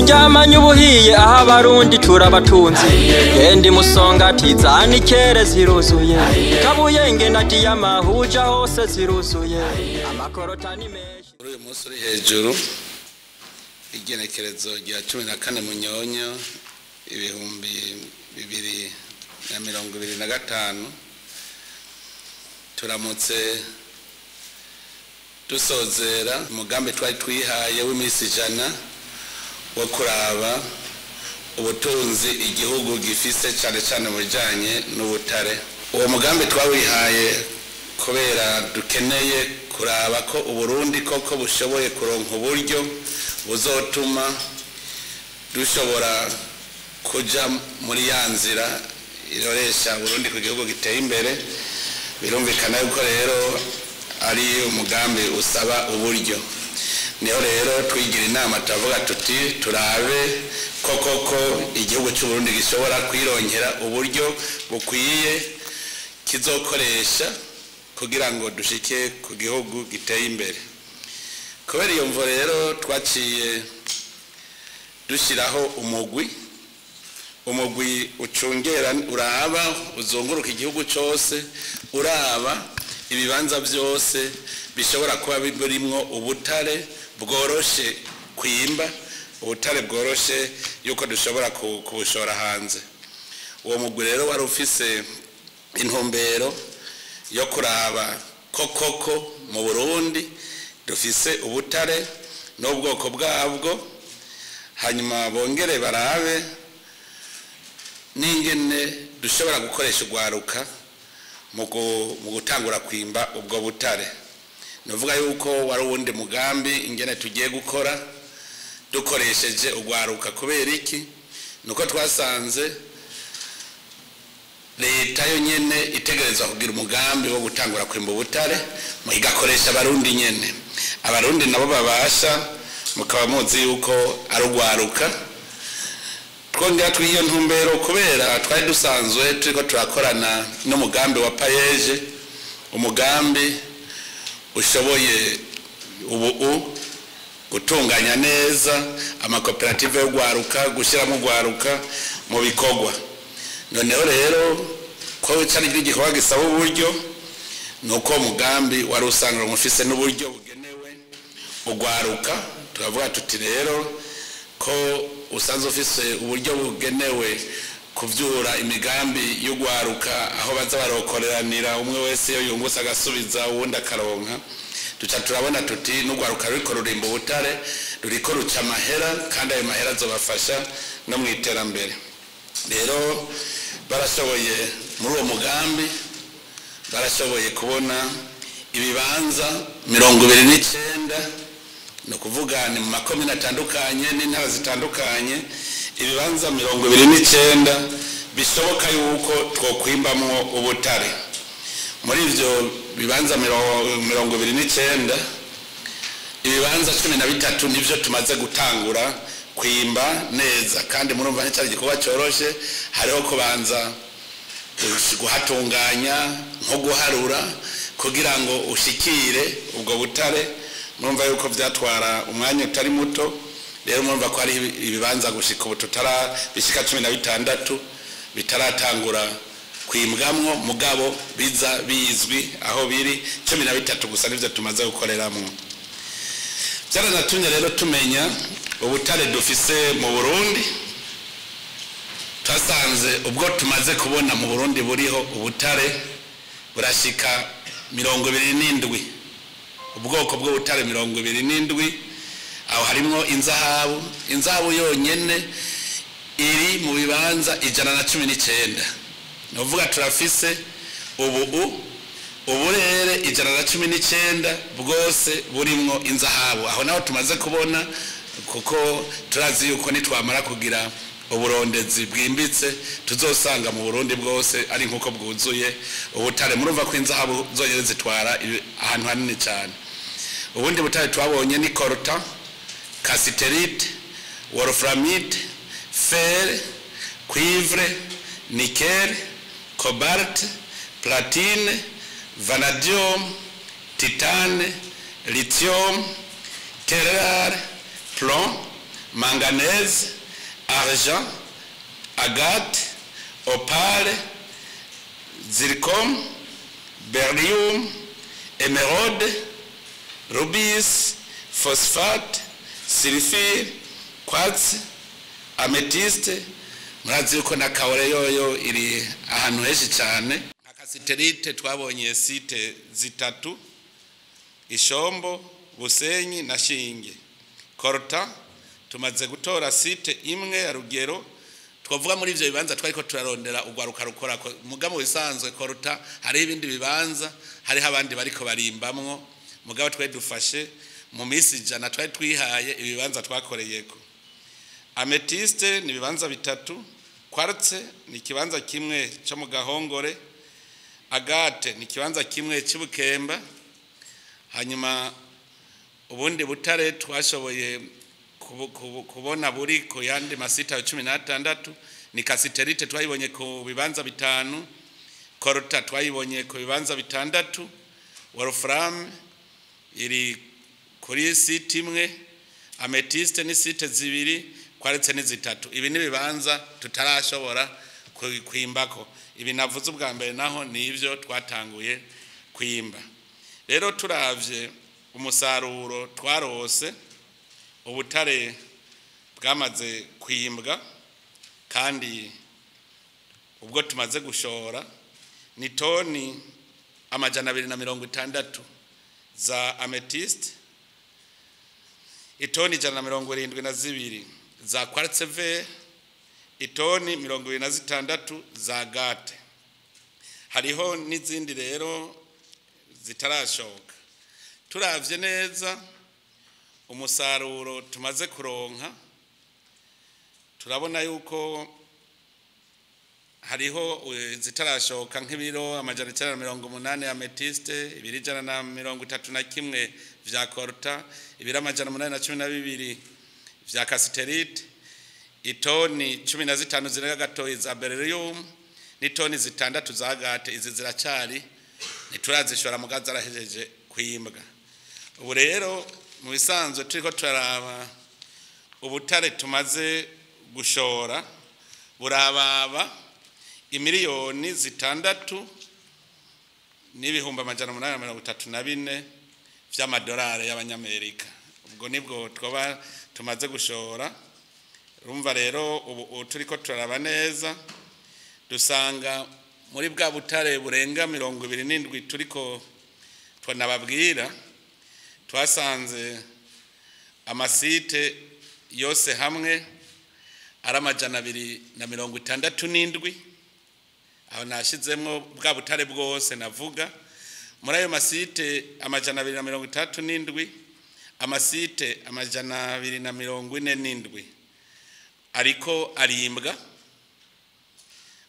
Turyamanye ubuhiye aho abarundi turabatunzi. Gendi musonga tizanikere ziruzuye. Kabuyenge na diyama huja hose ziruzuye. Amakorota ni menshi. Kuri uyu munsi uri hejuru igenekerezo rya 14 Munyonyo 2025 turamutse dusozera umugambi twari twihaye w'iminsi 100 wo kuraba ubutunzi igihugu gifise cyane cyane mu bijanye n'ubutare. Uwo mugambi twawihaye kubera dukeneye kuraba ko Uburundi koko bushoboye kuronka uburyo buzotuma dushobora kuja muri ya nzira iroresha Burundi ku gihugu giteye imbere. Birumvikana yuko rero ari umugambi usaba uburyo. Niho rero twigira inama turavuga tuti turabe koko ko igihugu cy'u Burundi gishobora kwironkera uburyo bukwiye kizokoresha kugira ngo dushike ku gihugu giteye imbere. Kubera iyo mvo rero twaciye dushiraho umugwi ucungera uraba uzunguruka igihugu cyose uraba ibibanza byose bishobora kuba birimwo ubutare bworoshe kwimba, ubutare bworoshe yuko dushobora kubushora hanze. Uwo mugwi rero wari ufise intumbero yo kuraba koko mu Burundi dufise ubutare n'ubwoko bwabwo, hanyuma bongere barabe n'ingene dushobora gukoresha ugwaruka mu gutangura kwimba ubwo butare. Novuga yuko wari uwundi mugambi ingene tugiye gukora dukoresheje ugwaruka. Kubera iki? Nuko twasanze leta yo nyene itegerezwa kugira umugambi wo gutangura kwimba ubutare mu igakoresha abarundi nyene. Abarundi nabo babasha, mukaba muzi yuko ari ugwaruka. Twongera twiyo ntumbero kubera twari dusanzwe turiko turakorana n'umugambi wa Payeje, umugambi ushoboye ubu gutunganya neza amakoperative yo gwaruka, gushiramo gwaruka mu bikorwa. Noneho rero ko cari igikorwa gisaba uburyo, nuko umugambi wari usanzwe mufise n'uburyo bugenewe ugwaruka. Turavuga tuti rero ko usanzwe ufise uburyo bugenewe kuvyura imigambi y'ugwaruka aho baza barokoreranira umwe wese iyo yungutse agasubiza uwundi akaronka. Duca turabona tuti n'ugwaruka ruriko rurimba ubutare, ruriko ruca amahera, kandi ayo mahera azobafasha no mu iterambere. Rero barashoboye muri uwo mugambi barashoboye kubona ibibanza 29, no kuvuga ni mu makomine atandukanye n'intara zitandukanye, ibibanza 29 bishoboka yuko twokwimbamwo ubutare. Muri ivyo bibanza 29, ibibanza 13 nivyo tumaze gutangura kwimba neza, kandi murumva nticari igikorwa cyoroshe. Hariho kubanza guhatunganya nko guharura kugira ngo ushikire ubwo butare. Murumva yuko vyatwara umwanya utari muto. Rero murumva ko ari ibibanza gushika ubu tutara bishika 16 bitaratangura kwimbwamwo, mugabo biza bizwi aho biri. 13 gusa nivyo tumaze gukoreramwo. Byaranatumye rero tumenya ubutare dufise mu Burundi. Twasanze ubwo tumaze kubona mu Burundi buriho ubutare burashika 27, ubwoko bw'ubutare 27. Aho harimwo inzahabu. Inzahabu yonyene iri mu bibanza 119. Novuga turafise ubu uburere 119 bwose burimwo inzahabu. Aho naho tumaze kubona, kuko turazi yuko nitwamara kugira uburondezi bwimbitse tuzosanga mu Burundi bwose ari nkuko bwuzuye ubutare. Murumva ko inzahabu zonyene zitwara ahantu hanini cyane. Ubundi butare twabonye ni coltan, cassiterite, wolframite, fer, cuivre, nickel, cobalt, platine, vanadium, titane, lithium, terrar, plomb, Manganèse, argent, agate, opale, zircon, beryllium, émeraude, rubis, phosphate, sulfure, quartz, améthyste. Murazi yuko na kaore yoyo iri ahantu henshi cyane. Nka cassitérite twabonye site zitatu: Ishombo, Busenyi na Shinge. Coltan tumaze gutora site imwe ya Rugero. Twavuga muri ivyo bibanza twariko turarondera ugwaruka rukora mugabo bisanzwe coltan, hari ibindi bibanza hariho abandi bariko barimbamwo, mugabo twe dufashe mu minsi 100 twari twihaye ibibanza twakoreyeko. Améthyste ni ibibanza bitatu, quartz ni ikibanza kimwe cyo mu Gahongore, agate ni ikibanza kimwe cy'Ubukemba. Hanyuma ubundi butare twashoboye kubona buri ku yandi masita 16 ni cassitérite, twayibonye ku bibanza 5, coltan twayibonye ku bibanza 6, wolfram iri kuri site imwe, améthyste ni site 2, quartz ni 3. Ibi ni bibanza tutarashobora kwimbako. Ibi navuze ubwa mbere naho ni ivyo twatanguye kwimba. Rero turavye umusaruro twarose, ubutare bwamaze kwimbwa kandi ubwo tumaze gushora ni toni 260 za améthyste, itoni 172 za quartz vert, itoni 26 za agate. Hariho n'izindi rero zitarashoka. Turavye neza umusaruro tumaze kuronka, turabona yuko hariho zitarashoka nk'ibiro 980 ya améthyste, ibiro 131 vya coltan, ibiro 812 vya cassitérite, itoni 15 zirenga gatoyi za beryllium n'itoni 6 za agate. Izi ziracari ntiturazishora, mugaza zarahejeje kwimbwa. Ubu rero mu bisanzwe turiko turaraba ubutare tumaze gushora burababa imiliyoni 6 n'ibihumbi 834 vy'amadolari y'abanyamerika. Ubwo nibwo twoba tumaze gushora. Urumva rero ubu turiko turaraba neza dusanga muri bwa butare burenga 27 turiko twanababwira, twasanze amasite yose hamwe ari 267. Aho nashizemwo bwa butare bwose navuga. Muri ayo masite 267, amasite 247 ariko arimbwa.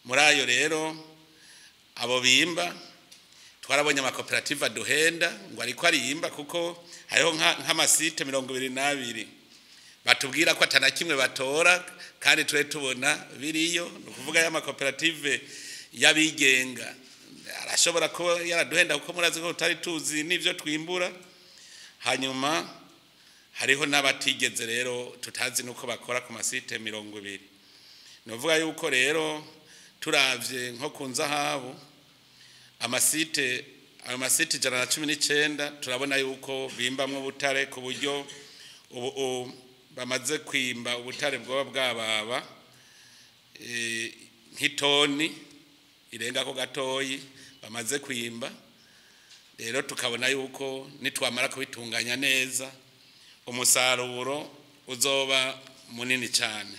Muri ayo rero abo bimba twarabonye amakoperative aduhenda ngo ariko arimba, kuko hariho nk'amasite 22 batubwira ko atana kimwe batora, kandi twe tubona biriyo. Ni ukuvuga y'amakoperative y'abigenga arashobora kuba yaraduhenda, kuko murazi ko tutari tuzi n'ivyo twimbura. Hanyuma hariho n'abatigeze rero tutazi nuko bakora ku masite 20. Ni ukuvuga yuko rero turavye nko ku nzahabu, amasite ayo masite 119 turabona yuko bimbamwo ubutare, ku buryo ubu bamaze kwimba ubutare bwoba bwababa nk'itoni irenga ko gatoyi bamaze kwimba. Rero tukabona yuko nitwamara kubitunganya neza umusaruro uzoba munini cyane.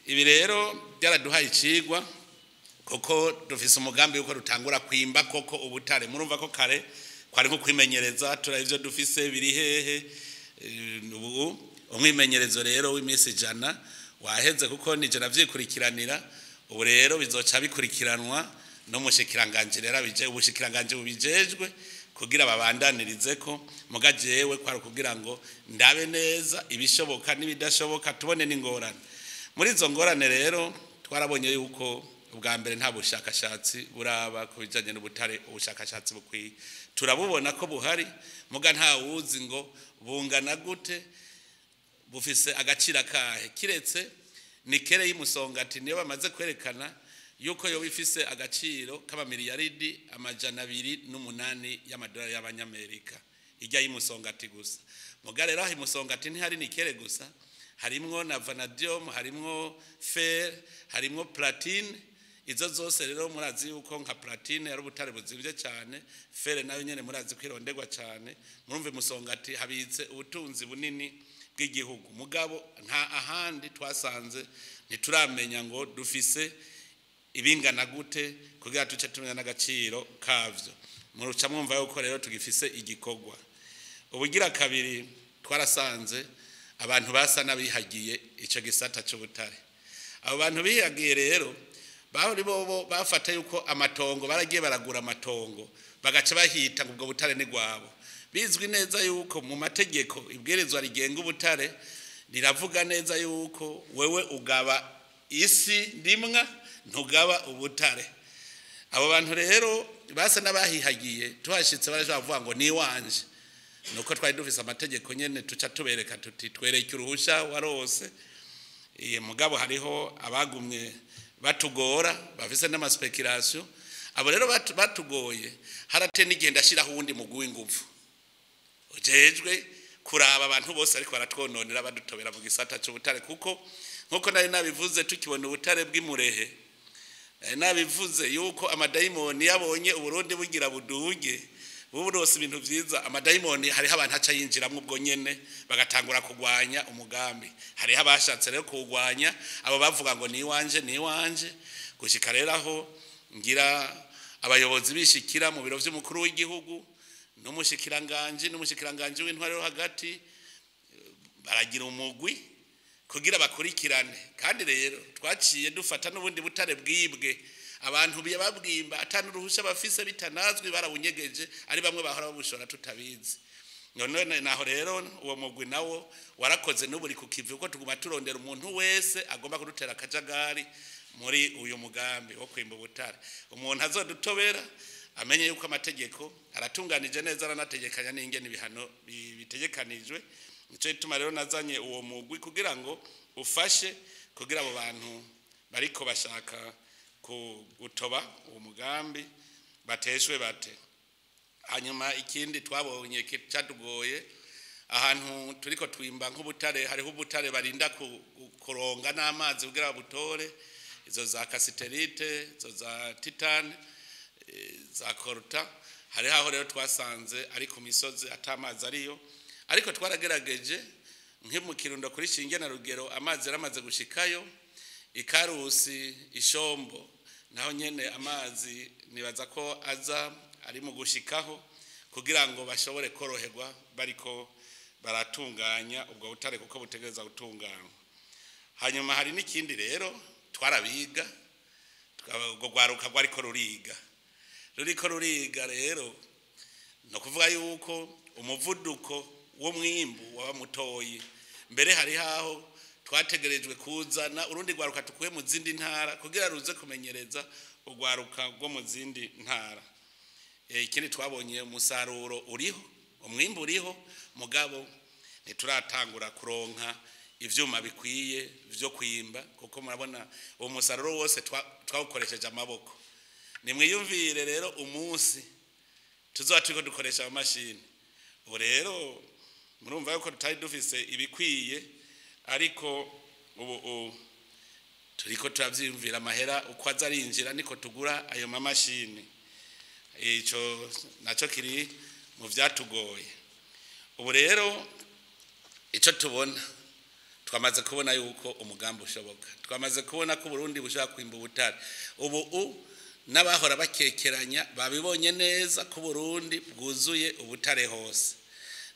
Ibi rero byaraduhaye icigwa, kuko dufise umugambi yuko dutangura kwimba koko ubutare. Murumva ko kare kwari nko kwimenyereza, turaba ivyo dufise biri hehe. Ubu umwimenyerezo rero w'iminsi 100 waheze, kuko nije navyikurikiranira. Ubu rero bizoca bikurikiranwa n'umushikiranganje, rero bije ubushikiranganje bubijejwe kugira babandanirize ko muga jewe kwari kugira ngo ndabe neza ibishoboka n'ibidashoboka, tubone n'ingorane. Muri izo ngorane rero twarabonye yuko ubwa mbere nta bushakashatsi buraba ku bijanye n'ubutare, ubushakashatsi bukwiye. Turabubona ko buhari, muga nta wuzi ngo bungana gute. bufise agaciro kahe, kiretse nikere y'Imusongati niyo bamaze kwerekana yuko yo bifise agaciro k'amamiliyaridi 208 y'amadolari y'abanyamerika ijya y'Imusongati gusa. Muga rero aho Imusongati ntihari nikere gusa, harimwo na vanadium, harimwo fer, harimwo platine. Izo zose rero murazi yuko nka platine yari ubutare buzimvye cyane, fer nayo nyene murazi kwironderwa cyane. Murumve Musongati habitse ubutunzi bunini bw'igihugu, mugabo nta ahandi twasanze ntituramenya ngo dufise ibingana gute kugira tuce tumenya n'agaciro kavyo. Muruca mwumva yuko rero tugifise igikorwa. Ubugira kabiri, twarasanze abantu basa n'abihagiye ico gisata c'ubutare. Abo bantu bihagiye rero bari bobo bafata yuko amatongo, baragiye baragura amatongo bagaca bahita ngo ubwo butare ni gwabo. Bizwi neza yuko mu mategeko ibwirizwa rigenga ubutare riravuga neza yuko wewe ugaba isi ndimwa ntugaba ubutare. Abo bantu rero basa n'abahihagiye, tuhashitse baraje bavuga ngo ni wanje. Nuko twari dufise amategeko nyene tuca tubereka tuti twereke uruhusha warose. Iye mugabo hariho abagumye batugora bafise n'amaspekulation. Abo rero batugoye harate n'igenda ashiraho uwundi mugwi w'inguvu ujejwe kuraba abantu bose ariko baratwononera badutobera mu gisata c'ubutare. Kuko nkuko nari nabivuze tukibona ubutare bw'imurehe, nabivuze yuko amadayimoni yabonye Uburundi bugira buduge buburose ibintu vyiza, amadayimoni hariho abantu aca yinjiramwo ubwo nyene bagatangura kugwanya umugambi. Hariho abashatse rero kuwugwanya, abo bavuga ngo ni iwanje ni iwanje, gushika rero aho ngira abayobozi bishikira mu biro vy'umukuru w'igihugu n'umushikiranganje w'intwaro yo hagati baragira umugwi kugira bakurikirane. Kandi rero twaciye dufata n'ubundi butare bwibwe, abantu babwimba atanu ruhusha bafise bitanazwi, barabunyegeje ari bamwe bahora babushora tutabizi. None naho rero uwo mugwi nawo warakoze n'uburi ku kivi, kuko tuguma turondera umuntu wese agomba kudutera akajagari muri uyu mugambi wo kwimba ubutare. Umuntu azodutobera amenye yuko amategeko aratunganije neza, aranategekanya n'ingene ibihano bitegekanijwe. Nico gituma rero nazanye uwo mugwi kugira ngo ufashe kugira abo bantu bariko bashaka gutoba uwo mugambi bateshwe bate. Hanyuma ikindi twabonye cyadugoye, ahantu turiko twimba nk'ubutare, hariho ubutare barinda kuronga n'amazi kugira butore, izo za kasiterite, izo za titane, za koruta. Hariho aho rero twasanze ari ku misozi atamazi ariyo, ariko twaragerageje nki mu Kirundo kuri Shinge na Rugero amazi yaramaze gushikayo, Ikarusi Ishombo naho nyene amazi nibaza ko aza ari mu gushikaho kugira ngo bashobore koroherwa bariko baratunganya ubwo butare kuko butegereza gutunganywa. Hanyuma hari n'ikindi rero twarabiga, ubwo rwaruka rwariko ruriga, ruriko ruriga rero no kuvuga yuko umuvuduko w'umwimbu waba mutoyi. Mbere hari haho twategerejwe kuzana urundi rwaruka tukuye mu zindi ntara kugira ruze kumenyereza urwaruka rwo mu zindi ntara. Ikindi twabonye umusaruro uriho, umwimbu uriho, mugabo ntituratangura kuronka ivyuma bikwiye vyo kwimba, kuko murabona uwo musaruro wose twawukoresheje amaboko. Nimwiyumvire rero umunsi tuzoba turiko dukoresha amamashini. Ubu rero murumva yuko tutari dufise ibikwiye, ariko ubu turiko turavyiyumvira amahera uko aza arinjira niko tugura ayo mamashini. Ico naco kiri mu vyatugoye. Ubu rero ico tubona, twamaze kubona yuko umugambi ushoboka, twamaze kubona ko Burundi bushobora kwimba ubutare. Ubu n'abahora bakekeranya babibonye neza ko Burundi bwuzuye ubutare hose.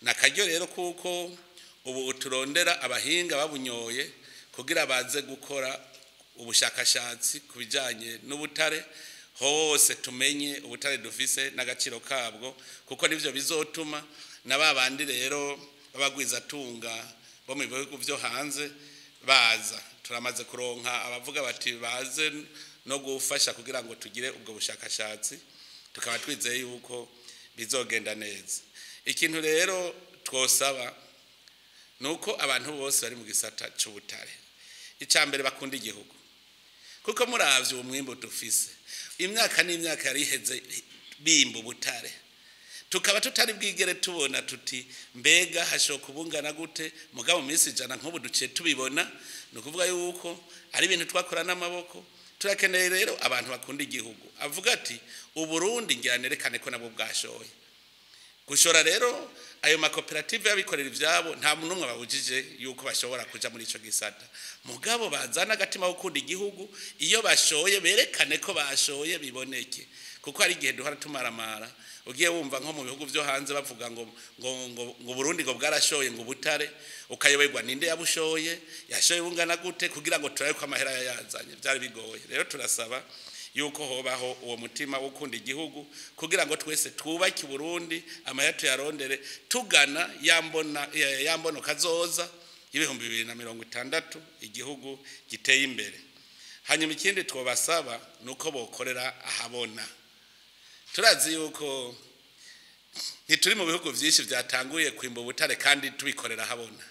Nakaryo rero kuko ubu uturondera abahinga babunyoye kugira baze gukora ubushakashatsi ku bijanye n'ubutare hose, tumenye ubutare dufise n'agaciro kabwo, kuko nivyo bizotuma na babandi rero babagwiza tunga bo mu bihugu vyo hanze baza. Turamaze kuronka abavuga bati baze no gufasha kugira ngo tugire ubwo bushakashatsi, tukaba twizeye yuko bizogenda neza. Ikintu rero twosaba Nuko abantu bose bari mu gisata c'ubutare, icya mbere bakunda igihugu, kuko muravye uwo mwimbu dufise, imyaka n'imyaka yari iheze bimba ubutare, tukaba tutari bwigere tubona tuti mbega hashoka ubungana gute. Mugabo mu minsi 100 nk'ubu duciye tubibona, ni ukuvuga yuko ari ibintu twakora n'amaboko. Turakeneye rero abantu bakunda igihugu, avuga ati Uburundi ngira nerekane ko nabwo bwashoye. Gushora rero ayo makoperative y'abikorera ivyabo, nta muntu n'umwe babujije yuko bashobora kuja muri ico gisata, mugabo bazana agatima ko gukunda igihugu, iyo bashoye berekane ko bashoye biboneke. Kuko hari igihe duhora tumaramara, ugiye wumva nko mu bihugu vyo hanze bavuga ngo ngo ngo, ngo Burundi ngo bwarashoye ngo ubutare, ukayoberwa ninde yabushoye, yashoye bungana gute, kugira ngo turabe ko amahera yayazanye. Byari bigoye. Rero turasaba yuko hobaho uwo mutima wo gukunda igihugu, kugira ngo twese twubake Burundi, amahera tuyarondere tugana yambona yambono kazoza y'2060, igihugu giteye imbere. Hanyuma ikindi twobasaba nuko bokorera ahabona. Turazi yuko ntituri mu bihugu vyinshi vyatanguye kwimba ubutare kandi tubikorera ahabona,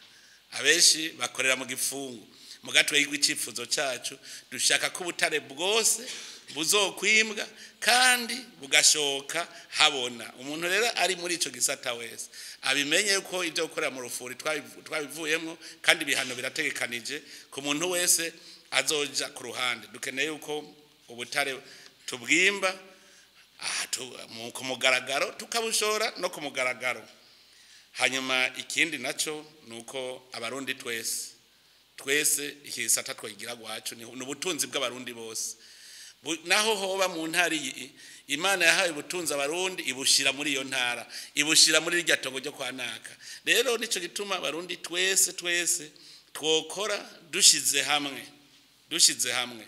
abenshi bakorera mu gifungu. Mugatwe y'icyifuzo cyacu, dushaka ko ubutare bwose buzokwimbwa kandi bugashoka habona. Umuntu rero ari muri ico gisata wese abimenye yuko ibyo gukorera mu rufuri twabivuyemwo, kandi ibihano birategekanije ku muntu wese azoja ku ruhande. Dukeneye yuko ubutare tubwimba ku mugaragaro, tukabushora no ku mugaragaro. Hanyuma ikindi naco nuko Abarundi twese twese iki gisata twagira gwacu, ni ubutunzi bw'Abarundi bose. Naho hoba mu ntara iyi, Imana yahaye ubutunzi Abarundi, ibushira muri iyo ntara, ibushira muri irya tongo ryo kwa naka. Rero nico gituma Abarundi twese twese twokora dushize hamwe, dushize hamwe.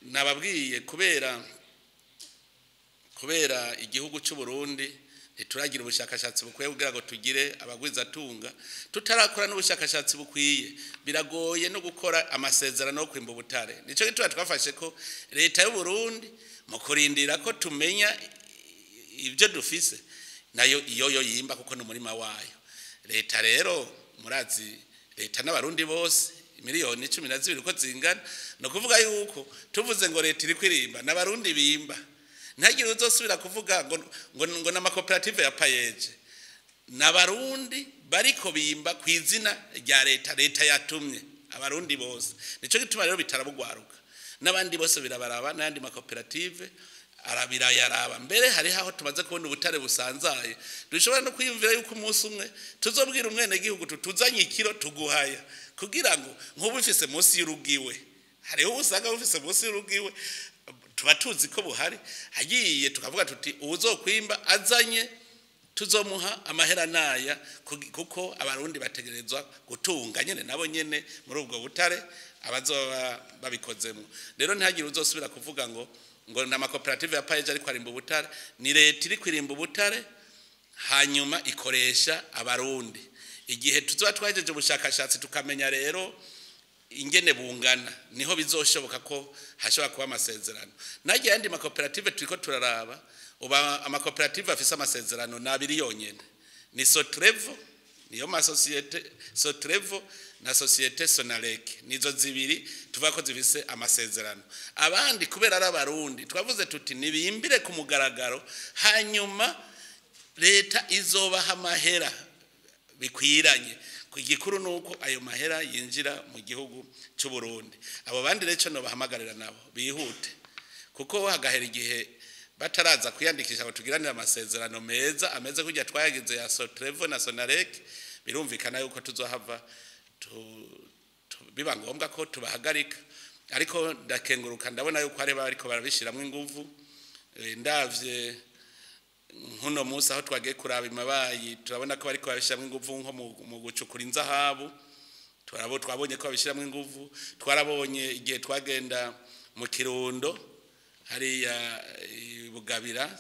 Nababwiye kubera igihugu cy'u Burundi ntituragira ubushakashatsi bukwiye kugira ngo tugire abagwizatunga, tutarakora n'ubushakashatsi bukwiye, biragoye no gukora amasezerano yo kwimba ubutare. Nico gituma twafashe ko leta y'u Burundi mu kurindira ko tumenya ibyo dufise, nayo iyo yo yimba, kuko n'umurima wayo. Leta rero murazi, leta n'Abarundi bose miliyoni 12 uko zingana, no kuvuga yuko tuvuze ngo leta iri kwirimba n'Abarundi bimba, ntagire uzosubira kuvuga ngo ngo ngo n'amakoperative ya payeje. N'Abarundi bariko bimba ku izina rya leta, leta yatumye Abarundi bose. Nico gituma rero bitarabugwaruka, n'abandi bose birabaraba, n'andi makoperative arabirayaraba. Mbere hari aho tumaze kubona ubutare busanzaye, dushobora no kwiyumvira yuko umunsi umwe tuzobwira umwene gihugu tutuzanye ikiro tuguhaya, kugira ngo nk'ubu ufise munsi y'urugiwe, hariho usanga ufise munsi y'urugiwe, tuba tuzi ko buhari, hagiye tukavuga tuti uwuzokwimba azanye tuzomuha amahera naya, kuko Abarundi bategerezwa gutunga nyene nabo nyene muri ubwo butare abazoba babikozemo. Rero ntihagire uzosubira kuvuga ngo ngo n'amakoperative ya payeje ariko arimba ubutare. Ni leta iri kwirimba ubutare, hanyuma ikoresha Abarundi. Igihe tuzoba twahejeje ubushakashatsi tukamenya rero ingene bungana, niho bizoshoboka ko hashobora kuba amasezerano. Nagiye andi makoperative turiko turaraba, uba amakoperative afise amasezerano nabiri yonyene, ni Sotrevo, niyo masosiyete Sotrevo na societe Sonarek, nizo zibiri tuvuga ko zifise amasezerano. Abandi kubera ari Abarundi twavuze tuti nibimbire ku mugaragaro, hanyuma leta izobaha amahera bikwiranye. Igikuru nuko ayo mahera yinjira mu gihugu cy'u Burundi. Abo bandi rero no bahamagarira nabo bihute, kuko hagahera igihe bataraza kwiyandikisha ngo tugiranire amasezerano meza ameze kujya twayagize ya Sotrevo na Sonarek, birumvikana yuko tuzohava biba ngombwa ko tubahagarika. Ariko ndakenguruka, ndabona yuko hari bariko barabishiramwe inguvu. Ndavye nkuno munsi aho twagiye kuraba imabayi, turabona ko bariko babishiramwe inguvu nko mu gucukura inzahabu, twabonye ko babishiramwe inguvu. Twarabonye igihe twagenda mu Kirundo hariya Bugabira,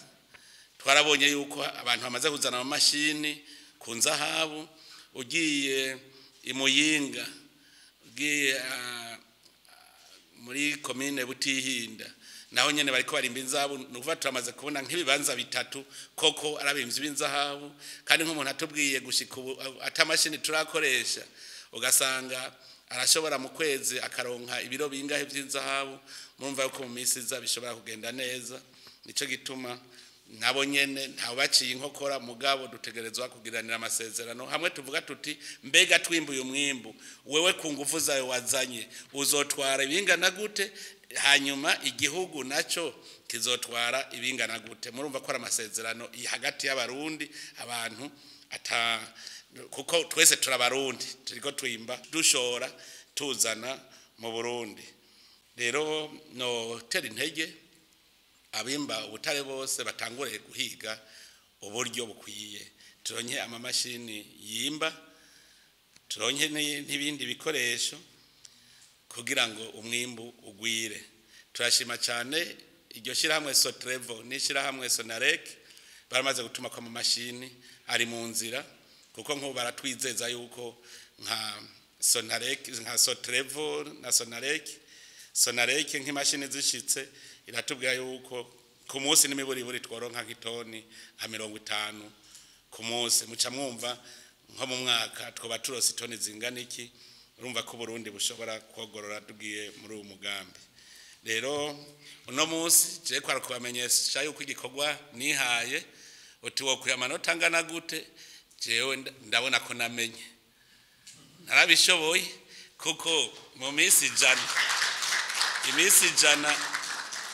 twarabonye yuko abantu bamaze kuzana amamashini ku nzahabu. Ugiye i Muyinga, ugiye muri komine Butihinda, Naho nyene bariko barimba inzahabu. Nukuva turamaze kubona nk'ibibanza bitatu koko arabimvye b'inzahabu, kandi nk'umuntu atubwiye gushika ubu atamashini turakoresha, ugasanga arashobora mu kwezi akaronka ibiro bingahe vy'inzahabu. Murumva yuko mu minsi iza bishobora kugenda neza. Nico gituma nabo nyene ntawe baciye inkokora, mugabo dutegerezwa kugiranira amasezerano hamwe tuvuga tuti: mbega twimbuye umwimbu, wewe ku nguvu zawe wazanye uzotwara ibingana gute, hanyuma igihugu naco kizotwara ibingana gute? Murumva ko ari amasezerano hagati y'Abarundi, abantu ata kuko twese turabarundi, turiko twimba dushora tuzana mu Burundi. Rero no tera intege abimba ubutare bose batangure guhiga uburyo bukwiye, turonke amamashini yimba, turonke n'ibindi bikoresho kugira ngo umwimbu ugwire. Turashima cyane iryo shyirahamwe Sotrevo n'ishyirahamwe Sonarek baramaze gutuma ko amamashini ari mu nzira, kuko nk'ubu baratwizeza yuko nka Sonarek, nka Sotrevo na Sonarek, nk'imashini zishitse, iratubwira yuko ku munsi n'imiburiburi tworonka nk'itoni nka 50 ku munsi. Muca mwumva nko mu mwaka twoba turose itoni zingana iki. Urumva ko Burundi bushobora kogorora tugiye muri uwo mugambi. Rero uno munsi je kwara kubamenyesha yuko igikorwa nihaye, uti wokwiye amanota angana gute, jewe ndabona ko namenye narabishoboye, kuko mu minsi 100, iminsi 100,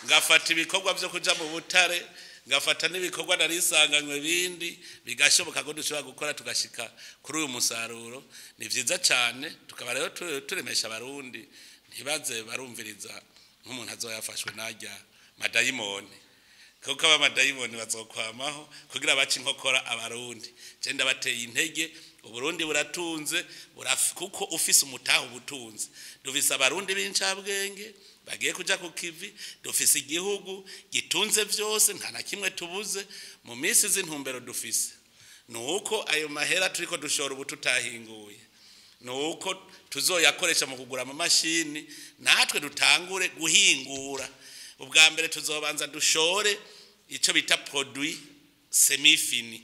ngafata ibikorwa byo kuja mu butare, ngafata n'ibikorwa narisanganywe bindi, bigashoboka ko dushobora gukora tugashika kuri uyu musaruro. Ni vyiza cyane. Tukaba rero turemesha Abarundi ntibaze barumviriza nk'umuntu azoyafashwe narya madayimoni, kuko aba madayimoni bazokwamaho kugira bace inkokora Abarundi. Je ndabateye intege, Uburundi buratunze, kuko ufise umutaho ubutunze. Dufise Abarundi b'incabwenge bagiye kuja ku kivi, dufise igihugu gitunze vyose, nta na kimwe tubuze. Mu minsi z'intumbero dufise nuko ayo mahera turiko dushora ubu tutahinguye, nuko tuzoyakoresha mu kugura amamashini, natwe dutangure guhingura. Ubwa mbere tuzobanza dushore ico bita produit semi-fini,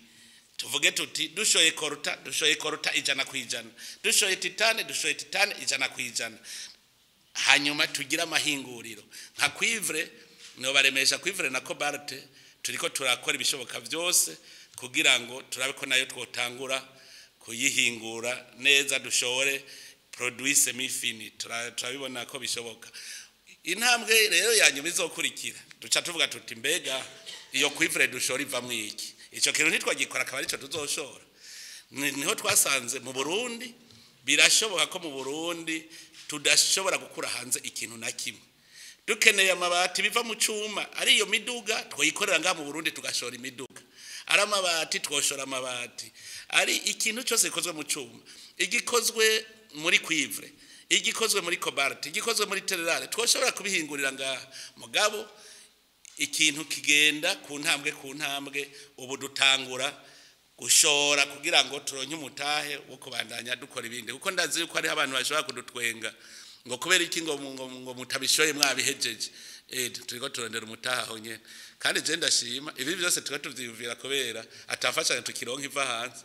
tuvuge tuti dushoye coltan, dushoye coltan 100%, dushoye titane, dushoye titane 100%, hanyuma tugira amahinguriro nka cuivre. No baremesha cuivre na cobalt turiko turakora ibishoboka byose kugira ngo turabe ko nayo twotangura kuyihingura neza, dushore produit semi-fini. Turabibona ko bishoboka. Intambwe rero ya nyuma izokurikira, duca tuvuga tuti: mbega iyo cuivre dushora ivamwo iki? Ico kintu ntitwagikora akaba arico tuzoshora. Niho twasanze mu Burundi birashoboka ko mu Burundi tudashobora gukura hanze ikintu na kimwe. Dukeneye amabati biva mu cuma, ari iyo miduga twoyikorera ngaha mu Burundi tugashora imiduga, ari amabati twoshora amabati, ari ikintu cyose gikozwe mu cuma, igikozwe muri cuivre, igikozwe muri cobalt, igikozwe muri terre rare, twoshobora kubihingurira ngaha. Mugabo ikintu kigenda ku ntambwe ku ntambwe. Ubu dutangura gushora kugira ngo turonke umutahe wo kubandanya dukora ibindi, kuko ndazi yuko hariho abantu bashobora kudutwenga ngo kubera iki ngo mutabishoye mwabihejeje. Turiko turondera umutahe aho nyene. Kandi je ndashima, ibi byose turiko tuvyiyumvira kubera atafashanyo tukironka iva hanze.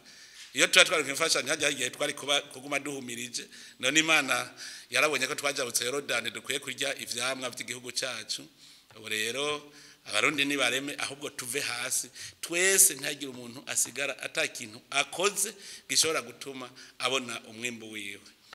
Iyo tuba twaronka imfashanyo hajya igihe twari kuba kuguma duhumirije. None Imana yarabonye ko twajabutse Yorodani, dukwiye kurya ivyamwa vy'igihugu cacu. Ubu rero Abarundi nibareme, ahubwo tuve hasi twese, ntihagire umuntu asigara ata kintu akoze gishobora gutuma abona umwimbu wiwe.